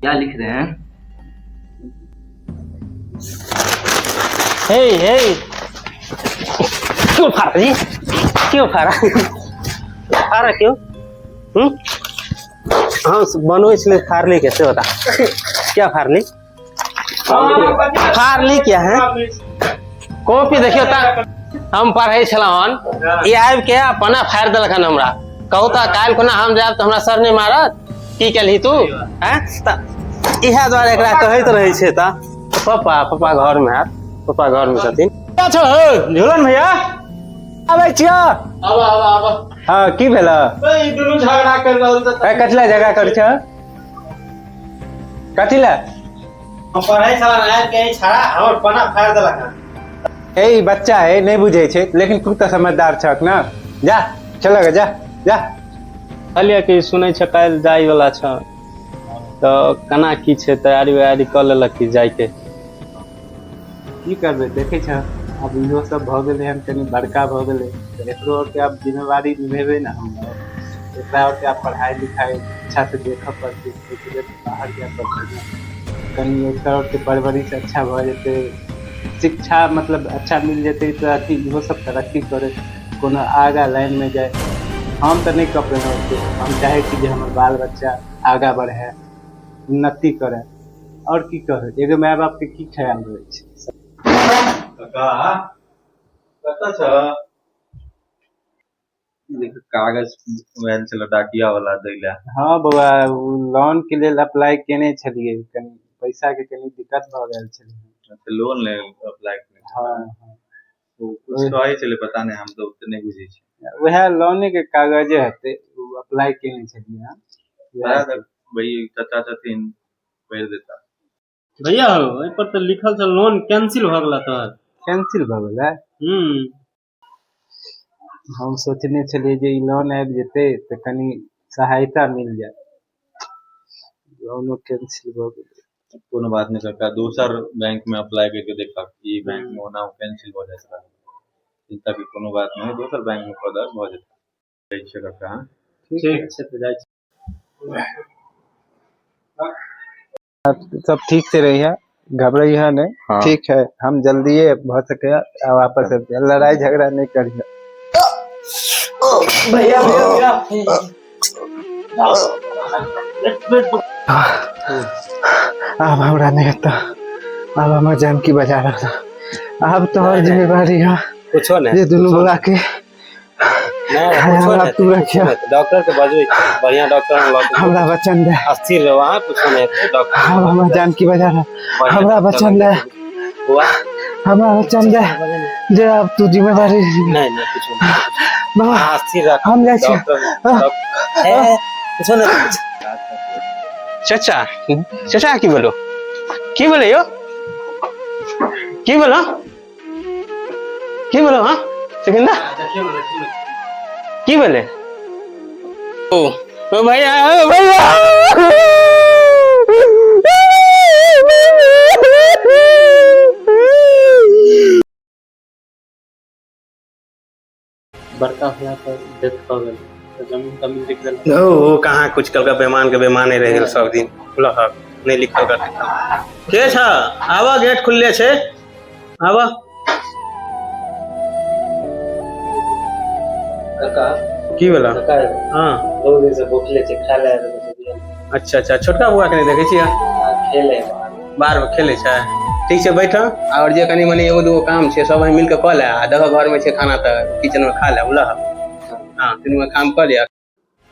क्या लिख रहे हैं? हे हे, क्यों फाड़ा जी? क्यों फाड़ा? फाड़ा क्यों? हम्म हाँ, बनबै छलै, फाड़ली कैसे बता? क्या फाड़ली? फाड़ली क्या है? कॉपी देखियो त, हम पढ़ै छलहुँ हन, ई आबि के अपना फाड़ि देलक हन हमरा। कहू तऽ काल्हि कोना हम जायब तऽ हमरा सर नहि मारत? की केलही तू? हैं, तऽ इएह दुआरे एकरा कहैत रहै छै। तऽ पप्पा, पप्पा घरमे हैत, पप्पा घरमे छथिन। अच्छा हौ झूलन भैया, आबै छियौ। आबा आबा आबा। हँ, की भेल? ई दुनू झगड़ा कर रहल छ। ए, कथी लए झगड़ा करै छ? कथी लए? हम पढ़ै छलहुँ, आबि के ई छाड़ा हमर पना फाड़ि देलक हन। ए, ई बच्चा है, नहि बुझै छै, लेकिन तू तऽ समझदार छक ने। जा, चल गे, जा जा। कहलियै कि सुनै छै काल्हि जाइ वाला छ, तऽ केना की छै, तैयारी वैयारी कऽ लेलक कि जाइके? की करबै, देखै छ, आब इहो सब भऽ गेलै हन, कनि बड़का भऽ गेलै, तऽ एकरो आरके आब जिम्मेवारी निभेबै ने हम। एकरा आरके आब पढ़ाइ लिखाइ अच्छासँ देखऽ पड़तै। एहिके लेल बाहर जाय पड़तै ने। कनि एकर आरके परवरिश अच्छा भऽ जेतै, शिक्षा मतलब अच्छा मिल जेतै, तऽ अथी इहो सब तरक्की करै, कोनो आगाँ लाइनमे जाय। हम तऽ नहि कऽ पेलहुँ ओतेक। हम चाहै छी जे हमर बाल बच्चा आगाँ बढ़ै, उन्नति करै। आओर की कहै, एगो माय बापके की ख्याल रहै छै। काका, कतऽ छ? देख, कागज आयल छल डाकिया वाला दै लए। हँ बौआ, ओ लोनके लेल अप्लाई केने छलियै, कनि पैसाके कनि दिक्कत भऽ गेल छलै। अच्छा, लोन ले अप्लाई? हँ हँ। ओ कुछ कहै छलै, पता नहि, हम तऽ ओते नहि बुझै छी। उएह लोनेके कागजे हेतै, ओ अप्लाई केने छलियै हँ। वएह तऽ भैया, चाचा छथिन, भरि देता। भैया हो, एहि पर तऽ लिखल छै लोन कैंसिल भऽ गेला तोहर। कैंसिल भऽ गेलै? हम्म। हम सोचने छलियै जे ई लोन आबि जेतै तऽ कनि सहायता मिल जायत। लोनो कैंसिल भऽ गेलै। कोनो बात नहि काका, दोसर बैंक में अप्लाई करके देखक। ई बैंक में ओना कैंसिल भऽ जाइत रहल। चिंता के कोनो बात नहि, दोसर बैंक में कऽ दऽ, भऽ जेतै। जाइ छियै काका। ठीक छै, तऽ जाइ छी। सब ठीक से रहिए, घबराइए नहीं। हाँ। ठीक है, हम जल्दिए भऽ सके वापस आबि जायब। लड़ाई झगड़ा नहीं करिए। भैया, भैया, भैया। आब हमरा नहि हेतौ। आब हमर जानकी बजा रहल। आब तोहर जिम्मेवारी है कुछो नहि। जे दुनू बौआ के नहि, कुछो हमरा नहि। तू रखिया। डॉक्टर के बजबै छी, बढ़िया डॉक्टर हम लऽ के। हमरा वचन दे। स्थिर रहो अहाँ, कुछो नहि हेतै। डॉक्टर आब हमर जानकी बजा रहल। बढ़िया हमरा डॉक्टर वचन दे। बौआ। हमरा वचन दे जे आब तू जिम्मेवारी। नहि नहि, कुछो नहि। बाबा। अहाँ स्थिर राखू। हम जाइ छी। डॉक्टर डॉक्टर- ए, कुछो नहि। चचा, चचा, की बोलो? की बोले यो? की बोलो? की बोलो? हाँ सिकंदर, की बोले? ओ ओ भैया, ओ भैया। बड़का भैया तऽ डेथ कऽ गेल तऽ जमीन तमीन लिख देलक? ओ कहाँ कुछ कलका, बेमान के बेमाने रहि गेल सब दिन। लहक नहि लिखल कर। के छ? आब गेट खुलले छै, आब। काका। की भेल? काका। हाँ। बहुत दिन से भूखले छै, खाय ले। अच्छा अच्छा, छोटका बौआ के नहि देखै छियै? खेले। बाहर खेलै छै। ठीक छै, बैठ। आओर जे कनि मनि एगो दूगो काम छै, सब मिल कऽ कऽ ले। आ देखऽ, घरमे छै खाना तऽ किचन मे खा ले, बुझलह? हँ, तीनू काम कऽ लिअ।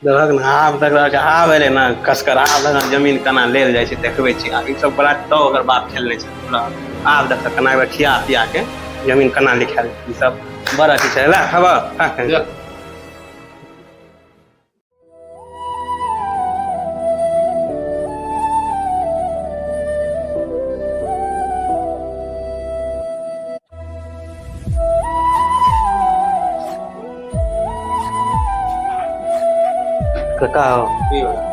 देखक ने, आब तक आब एलै ने कसकर। आब देखऽ, जमीन केना लेल जाइ छै देखबै छी। आब ई सब बड़ा तऽ ओकर बाप खेलने छै, बुझलह? आब देखऽ, केना एकरा खिया पिया के जमीन केना लिखायल। ई सब बड़ अथी छै। ला, खाबऽ, खा। काका,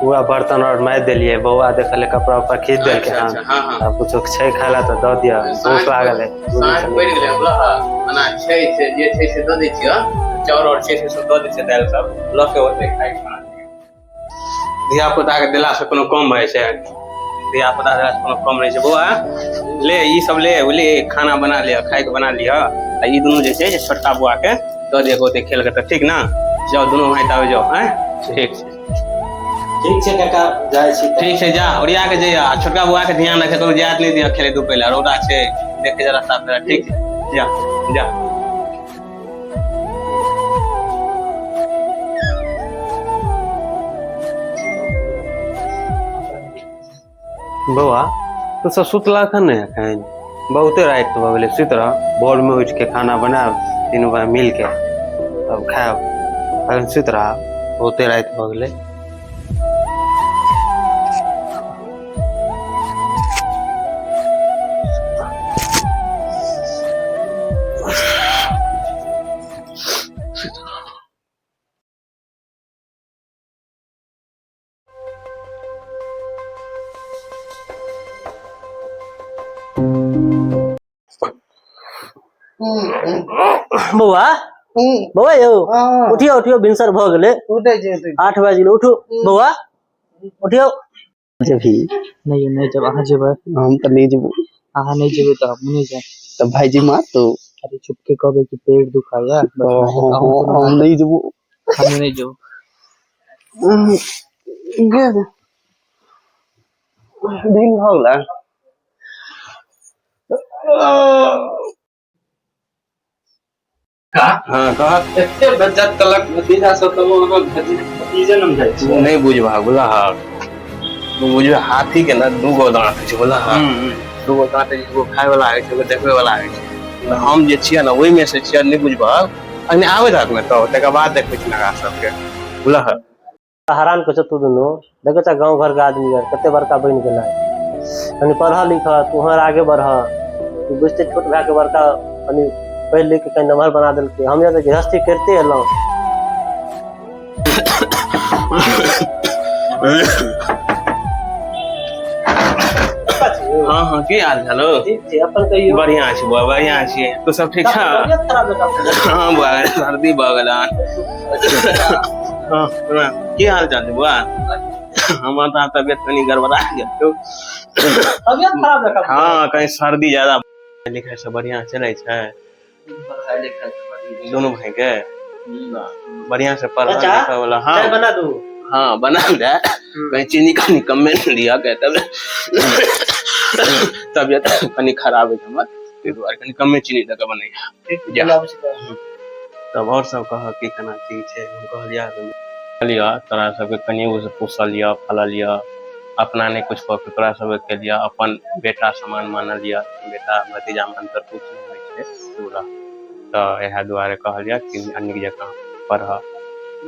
पूरा बर्तन और मारि देलियै। बौआ देखल, कपड़ा उपड़ा खींच देलकै। अच्छा, हन। अच्छा, हाँ हाँ। आब कुछो छै खाय ला तऽ दऽ दिअ, भूख लागल है। साँझ पड़ि गेलै, बुझलह? ओना छै से जे छै से दऽ दै छियह। चाउर आओर छै से सब दऽ दै छियै, दालि सब लऽ के ओतै खाइ खाना। धिया पुता के देलासँ कोनो कम भऽ जाइ छै? धिया पुता कोनो कम नहि छै। बौआ ले ई सब ले, बुझली, खाना बना लिअ, खाइके बना लिअ, आ ई दुनू जे छै छोटका बौआ के दऽ दिअ, ओते खेल के तऽ ठीक ने। जाउ दुनू भाय तऽ आबि जाउ। आँय, ठीक छै। ठीक छै काका, जाइ छी। ठीक छै, जा, ओरिया के जइया, आ छोटका बौआ के ध्यान रखे, कतौ जायत नहि दिअ खेले धूपे लए, रौदा छै, देखे जरा रास्ता फेरा। ठीक छै, जा जा। बौआ, तू सब सुतला एखन नहि? एखन बहुते राति भऽ गेलै, सुति रह। भोरमे उठि के खाना बनायब, तीनू भाय मिल के तब खायब। अखन सुति रह, बहुते राति भऽ गेलै। बौआ, बौआ यौ, उठियौ उठियौ, भिनसर भऽ गेलै, 8 बाजि गेलै, उठू बौआ, उठियौ। जेबही? नहि नहि, जब अहाँ जेबै। हम तऽ नहि जेबो। अहाँ नहि जेबै तऽ हमहूँ नहि जायब। तऽ भाईजी मारतौ। अरे चुपके कहबै कि पेट दुखाइया। हम नहि जेबो। हमहूँ नहि जेबो। दिन भऽ गेलै। हाँ, कह। एते बेज्जत कलक भतीजा सब, तबो अहाँ भतीजे नम जाइ छी। नहि बुझबा, बुझलह? बुझबे, हाथी के ने दूगो दाँत होइ छै, बुझलह? दूगो दाँत होइ छै, एगो खाय वाला होइ छै, एगो देखबै वाला होइ छै। तऽ हम जे छियै ने, ओहिमे से छियै, नहि बुझबह? अखने आबै रहत ने तऽ तकर बाद देखबै छी नगा सबके, बुझलह? हैरान कर तू दुनू, देखै छ गाँव घर के आदमी यार कते बड़का बनि गेलै। कनि पढ़ऽ लिखऽ, तू आर आगे बढ़ऽ। तू बुझते, छोट भाय के बड़का कनि पढ़ि लिख के कनि नमहर बना देलकै। हम यार तऽ गृहस्थी करिते एलहुँ। हाँ हाँ, की हाल चाल हो? ठीक छै, अपन कहियौ। बढ़िया छी बुआ, बढ़िया छी। तू सब ठीक छ? तबियत खराब जकाँ भऽ गेल। हाँ बुआ, सर्दी भऽ गेल हन। हाँ हाँ, की हाल चाल छै बुआ? हमर तऽ तबियत कनि गड़बड़ा गेल छौ। तबियत खराब जकाँ भऽ गेल। हाँ, कनि सर्दी ज्यादा। लिखाइ सब बढ़िया चलै छै दुनू भाई के? बढ़िया से पढ़ चाचा, लिखऽ वाला। हाँ। चाय बना दू? हाँ, बना दे। कहीं चीनी कनि कमे ने लिअ के, तब तबियत कनि खराब अछि हमर, ताहि दुआरे कनि कमे चीनी दऽ कऽ बनैया। जा। बनाबै छी तऽ। तब आओर सब कह, की केना की छै? हम कहलियै, कहलियै तोरा सबके कनियो से पोसल यऽ, फलल यऽ, अपना नहि कुछ कऽ के तोरा सबके केलियऽ, अपन बेटा समान मानल यऽ। बेटा भतीजा मे अन्तर कुछ नहि होइ छै पूरा। तऽ इएह दुआरे कहलियै कि नीक जकाँ पढ़ऽ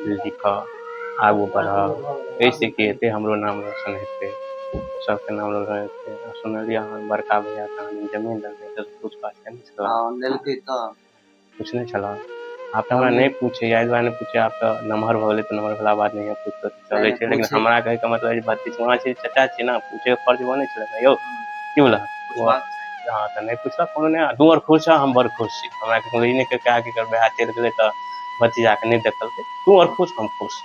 लिखऽ, आगू बढ़ऽ। एहिसँ की हेतै? हमरो नाम रोशन हेतै, सबके नाम रोशन हेतै। आ सुनलियै हन बड़का भैया कहाँ जमीन लेलकै, तऽ पूछ पाछ केने छलऽ? लेलकै तऽ। पूछने छलऽ? आब तऽ हमरा नहि पूछे, एहि दुआरे नहि पूछे, आब तऽ नमहर भऽ गेलै, तऽ नमहर भेला बाद नहिये पूछतो तऽ चलै छै। लेकिन हमरा कहैके मतलब जे भतीजवा छै, चाचा छै ने, पूछैके फर्ज बनै छलै ने यौ, की बोला? हाँ, तऽ नहि पूछलक, कोनो नहि। तू आर खुश छह, हम बड़ खुश छी। हमरा ककरो ई नहि कह कि एकर भैया चलि गेलै तऽ भतीजाके नहि देखलकै। तू आर खुश, हम खुश।